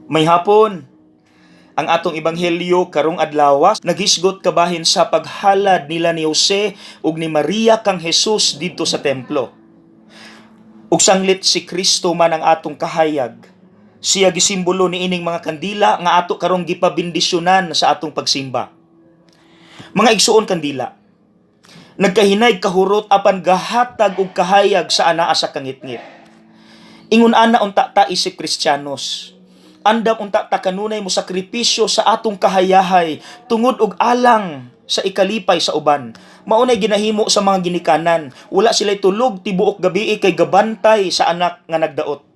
Maayong hapon. Ang atong ebanghelyo karong adlaw naghisgot kabahin sa paghalad nila ni Jose ug ni Maria kang Jesus didto sa templo. Ug sanglit si Kristo man ang atong kahayag. Siya gisimbolo ni ining mga kandila nga ato karong gipabendisyonan sa atong pagsimba. Mga igsuon, kandila. Nagkahinay kahurot apan gahatag og kahayag sa anaa sa kangitngit. Ingon ana unta ta isip Kristiyanos. Andam unta ta kanunay mo sakripisyo sa atong kahayahay tungod og alang sa ikalipay sa uban. Maunay ginahimo sa mga ginikanan. Wala sila tulog tibuok gabi kay gabantay sa anak nga nagdaot.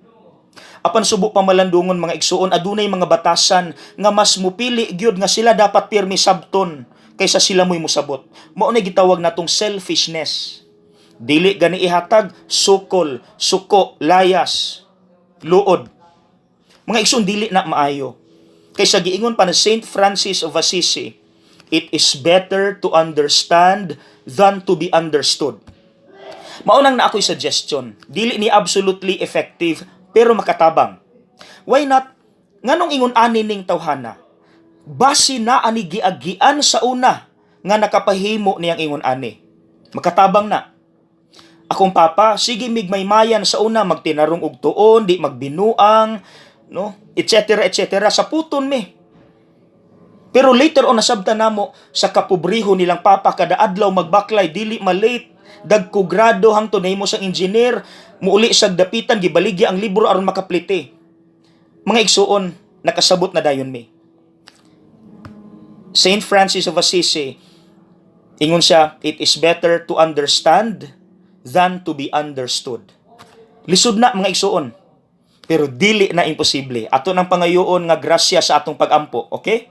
Apan subo pa malandungon, mga igsuon, adunay mga batasan nga mas mupili gyud nga sila dapat pirmi sabton kaysa sila mo'y musabot. Mao nay gitawag natong selfishness. Dili gani ihatag, sukol, suko, layas, luod. Mga igsoon, dili na maayo. Kaysa giingon pa ni Saint Francis of Assisi, "It is better to understand than to be understood." Maunang na ako'y suggestion. Dili ni absolutely effective pero makatabang. Why not? Nganong ingon ani ning tawhana? Basi na ani giagian sa una nga nakapahimo niyang ingon ani. Makatabang na. Akong papa, sige mig maymayan sa una, magtinarong og tuon, di magbinuang, no? Etc. etc. Sa puton mi. Pero later on nasabtan namo sa kapobriho nilang papa, kada adlaw magbaklay, dili malate, dagko grado hangtod nahimo sang engineer, muuli sa dapitan, gibaligya ang libro aron makaplite. Mga igsuon, nakasabot na dayon mi. Saint Francis of Assisi, ingon siya, "It is better to understand than to be understood." Lisod na, mga igsuon. Pero dili na imposible. Ato nang pangayoon nga grasya sa atong pagampo, okay?